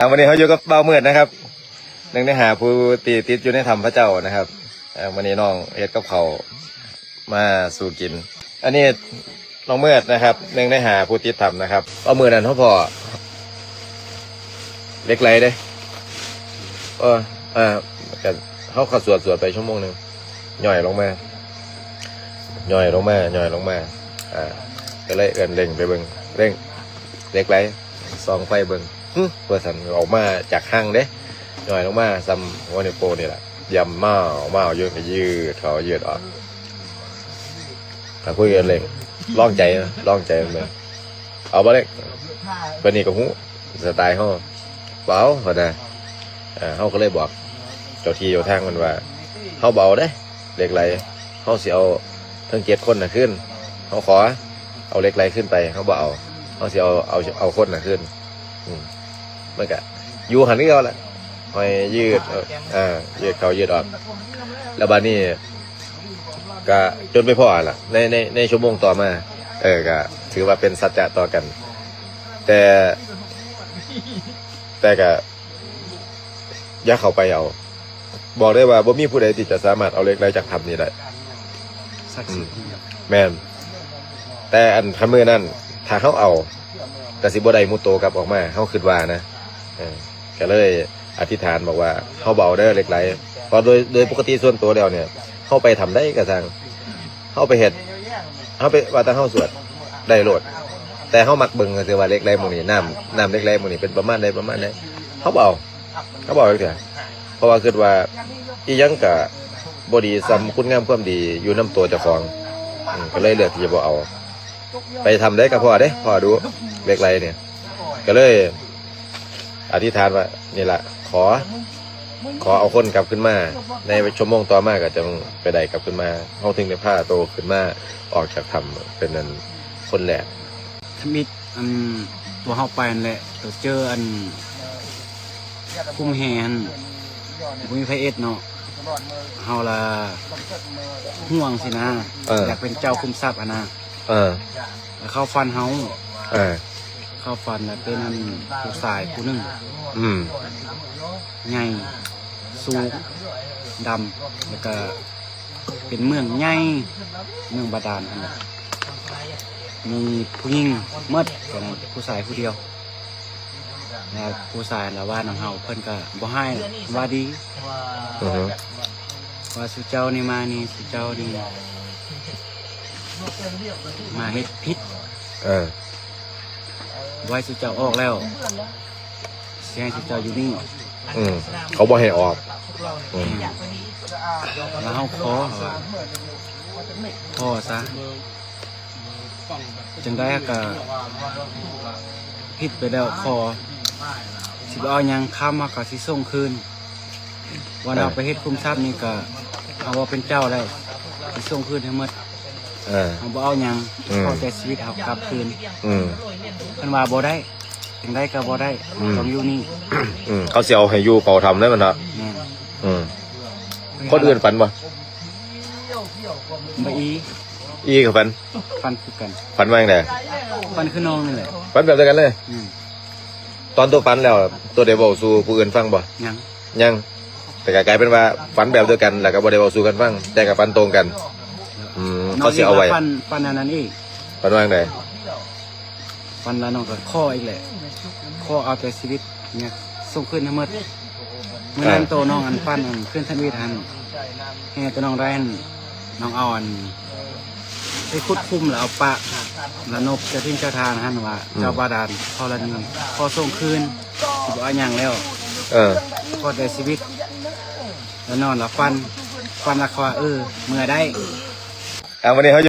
ອ່າ ວັນນີ້ເຮົາຢູ່ກັບບ່າວມືດນະຄັບ ໜຶ່ງໃນຫ້າຜູ້ທີ່ຕິດຢູ່ໃນຖ້ຳພະເຈົ້ານະຄັບ. ເອີ ມື້ນີ້ນ້ອງເຮັດກັບເຂົ້າມາສູ່ກິນ. ອັນນີ້ນ້ອງມືດນະຄັບ ໜຶ່ງໃນຫ້າຜູ້ຕິດຖ້ຳນະຄັບ. ເອົາ ມື້ນັ້ນເຮົາພໍ້ເຫຼັກໄຫຼເດ້. ເອີ ເອີ ກະເຮົາກໍສວດ ສວດໄປຊົ່ວໂມງໜຶ່ງ ຍ່ອຍລົງມາ ຍ່ອຍລົງມາ ຍ່ອຍລົງມາ ອ່າ ກໍເລີຍເອີ້ນເລັ່ງໄປເບິ່ງ ເລັ່ງ ເຫຼັກໄຫຼ ສ່ອງໄຟເບິ່ງ ຫຶ ວ່າຊັ້ນ ອອກມາຈາກຮັງເດ້ ຍ່ອຍລົງມາສ່ຳຫົວນິ້ວໂປ້ງນີ້ລະ ຢ້ຳມາວມາວຢູ່ ກໍຢືດເຂົ້າຢືດອອກ ກໍຄຸຍກັນເລັ່ງ ລອງໃຈ ລອງໃຈມັນເບິ່ງ ເອົາບໍ່ເລັກ ປານນີ້ກໍຮູ້ສະໄຕເຮົາ ບໍ່ເອົາ ເພິ່ນນະ. ເອີ ເຮົາກໍເລີຍບອກເຈົ້າທີ່ເຈົ້າທາງເພິ່ນວ່າ ເຮົາບໍ່ເອົາເດ້ ເຫຼັກໄຫຼ ເຮົາຊິເອົາທັງເຈັດຄົນນະຄືນ ເຮົາຂໍເອົາເຫຼັກໄຫຼຄືນໄປ ເຮົາບໍ່ເອົາ ເຮົາຊິເອົາ ເອົາ ເອົາຄົນນະຄືນ. ອືມ ມັນກະຢູ່ຫັ້ນຄືເກົ່າລະ ຫອຍຢືດ ເອີ ເອີ ຢືດເຂົ້າຢືດອອກ ແລ້ວບາດນີ້ກະຈົນໄປພໍ້ຫັ້ນລະ ໃນ ໃນ ໃນຊົ່ວໂມງຕໍ່ມາ ເອີ ກະຖືວ່າເປັນສັດຈະຕໍ່ກັນ ແຕ່ ແຕ່ກະຢ່າເຂົ້າໄປເອົາ ບອກໄດ້ວ່າບໍ່ມີຜູ້ໃດທີ່ຈະສາມາດເອົາເຫຼັກໄຫຼຈາກຖ້ຳນີ້ໄດ້ ສັກສິດ ອືມ ແມ່ນ ແຕ່ອັນຄັນມື້ນັ້ນ ຖ້າເຮົາເອົາ ກໍຊິບໍ່ໄດ້ມຸດໂຕກັບອອກມາ ເຮົາຄິດວ່ານະ ເອີ ກໍເລີຍອະທິຖານບອກວ່າ ເຮົາບໍ່ເອົາເດີເຫຼັກໄຫຼ ເພາະໂດຍ ໂດຍປົກກະຕິສ່ວນໂຕແລ້ວເນຍ ເຮົາໄປຖ້ຳໃດກໍຊ່າງ ເຮົາໄປເຮັດ ເຮົາໄປ ວ່າແຕ່ເຮົາສວດໄດ້ໂລດ ແຕ່ເຮົາມັກເບິ່ງຊື່ວ່າເຫຼັກໄຫຼໝ່ອງນີ້ ນ້ຳ ນ້ຳເຫຼັກໄຫຼໝ່ອງນີ້ເປັນປະມານໃດ ປະມານໃດ ເຮົາບໍ່ເອົາ ເຮົາບໍ່ເອົາຈັກເທື່ອ ເພາະວ່າຄິດວ່າອີ່ຫຍັງກະບໍ່ດີສ່ຳຄຸນງາມຄວາມດີຢູ່ນຳຕົວເຈົ້າຂອງ ອືມ ກໍເລີຍເລືອກທີ່ຈະບໍ່ເອົາ ໄປຖ້ຳໃດກໍພໍ້ເດ້ ພໍ້ດຸເຫຼັກໄຫຼນີ້ ກໍເລີຍອະທິຖານວ່າ ນີ້ລະ ຂໍ ຂໍເອົາຄົນກັບຄືນມາ ໃນຊົ່ວໂມງຕໍ່ມາກໍຈັ່ງໄປໄດ້ກັບຄືນມາ ເຮົາເຖິງໄດ້ພາໂຕຂຶ້ນມາອອກຈາກຖ້ຳເປັນອັນຄົນແລກ. ທຳອິດ ອັນ ຕົວເຮົາໄປຫັ້ນແຫຼະ ຕົວເຈີອັນ ຄຸ້ມແຮ່ຫັ້ນ ບໍ່ມີໃຜເອັດເນາະ ເຮົາລະຫ່ວງຊີ້ນະ ເອີ ຢາກເປັນເຈົ້າຄຸ້ມຊັບຫັ້ນນະ ເອີ ແລ້ວເຂົ້າຝັນເຮົາ ເອີ ເຂົ້າຝັນລະເປັນອັນຜູ້ຊາຍຜູ້ໜຶ່ງ ອືມ ໃຫຍ່ ສູງ ດຳ ແລ້ວກະ ເປັນເມືອງໃຫຍ່ ເມືອງບາດານຫັ້ນແຫຼະ ມີຜູ້ຍິງໝົດ ແຕ່ນັ້ນຜູ້ຊາຍຜູ້ດຽວ ແລ້ວຜູ້ຊາຍລະວ່ານຳເຮົາ ເພິ່ນກະບໍ່ຮ້າຍ ວ່າດີ ອືຮຶ ວ່າສູ່ເຈົ້ານີ້ມານີ້ ສູ່ເຈົ້ານີ້ມາເຮັດຜິດ ເອີ ບໍ່ໃຫ້ສູ່ເຈົ້າອອກແລ້ວ ຊິໃຫ້ເຈົ້າຢູ່ນີ້ ອືມ ເຂົາບໍ່ໃຫ້ອອກ ອືມ ແລ້ວເຮົາຂໍ ເຮົາວ່າ ຂໍຊະ ຈັ່ງໃດເຮົາກະຜິດໄປແລ້ວ ຂໍ ຊິບໍ່ເອົາຫຍັງ ຄຳເຮົາກະຊິສົ່ງຄືນ ວັນ ເອີ ເຮົາໄປເຮັດຄຸ້ມຊັບນີ້ກະ ເຮົາເວົ້າເປັນເຈົ້າແລ້ວ ຊິສົ່ງຄືນໃຫ້ໝົດ ເອີ ເຮົາບໍ່ເອົາຫຍັງ ອືມ ຂໍແຕ່ຊີວິດເຮົາກັບຄືນ ອືມ ເພິ່ນວ່າບໍ່ໄດ້ ຈັ່ງໃດກໍບໍ່ໄດ້ ອືມ ຕ້ອງຢູ່ນີ້ ອືມ ເຂົາຊິເອົາໃຫ້ຢູ່ເຝົ້າຖ້ຳເລີຍແມ່ນບໍ່? ແມ່ນ ອືມ ຄົນອື່ນຝັນບໍ່? ບໍ່ອີ່ ອີ່ກໍຝັນ ຝັນຄືກັນ ຝັນວ່າຈັ່ງໃດ? ຝັນຄືນ້ອງນີ້ແຫຼະ ຝັນແບບດຽວກັນເລີຍ ອືມ ຕອນໂຕຝັນແລ້ວ ໂຕໄດ້ເວົ້າສູ່ຜູ້ອື່ນຟັງບໍ່? ຍັງ ຍັງ ແຕ່ກໍກາຍເປັນວ່າຝັນແບບດຽວກັນ ແລ້ວກໍບໍ່ໄດ້ເວົ້າສູ່ກັນຟັງ ແຕ່ກໍຝັນຕົງກັນ ອືມ ເຂົາຊິເອົາໄວ້ ຝັນ ຝັນອັນນັ້ນອີກ ຝັນວ່າຈັ່ງໃດ? ຝັນລະນ້ອງກໍຂໍອີກແຫຼະ ຂໍເອົາແຕ່ຊີວິດເນຍ ສົ່ງຄືນໃຫ້ໝົດ ມື້ນັ້ນ ອ່າ ໂຕນ້ອງອັນຝັນອັນຄືນທຳອິດຫັ້ນ ແຮ່ໂຕນ້ອງໄດ້ຫັ້ນ ນ້ອງເອົາອັນ ໄປຂຸດຂຸມ ແລ້ວເອົາປະ ແລ້ວນົບເຈົ້າຖິ່ນເຈົ້າຖານຫັ້ນວ່າ ອືມ ເຈົ້າບາດານທໍລະນີ ຂໍສົ່ງຄືນ ຊິບໍ່ເອົາຫຍັງແລ້ວ ເອີ ຂໍແຕ່ຊີວິດ ແລ້ວນອນແລ້ວຝັນ ຝັນແລ້ວເຂົາວ່າ ເອີ ເມືອໄດ້ ອ່າ ວັນນີ້ເຮົາ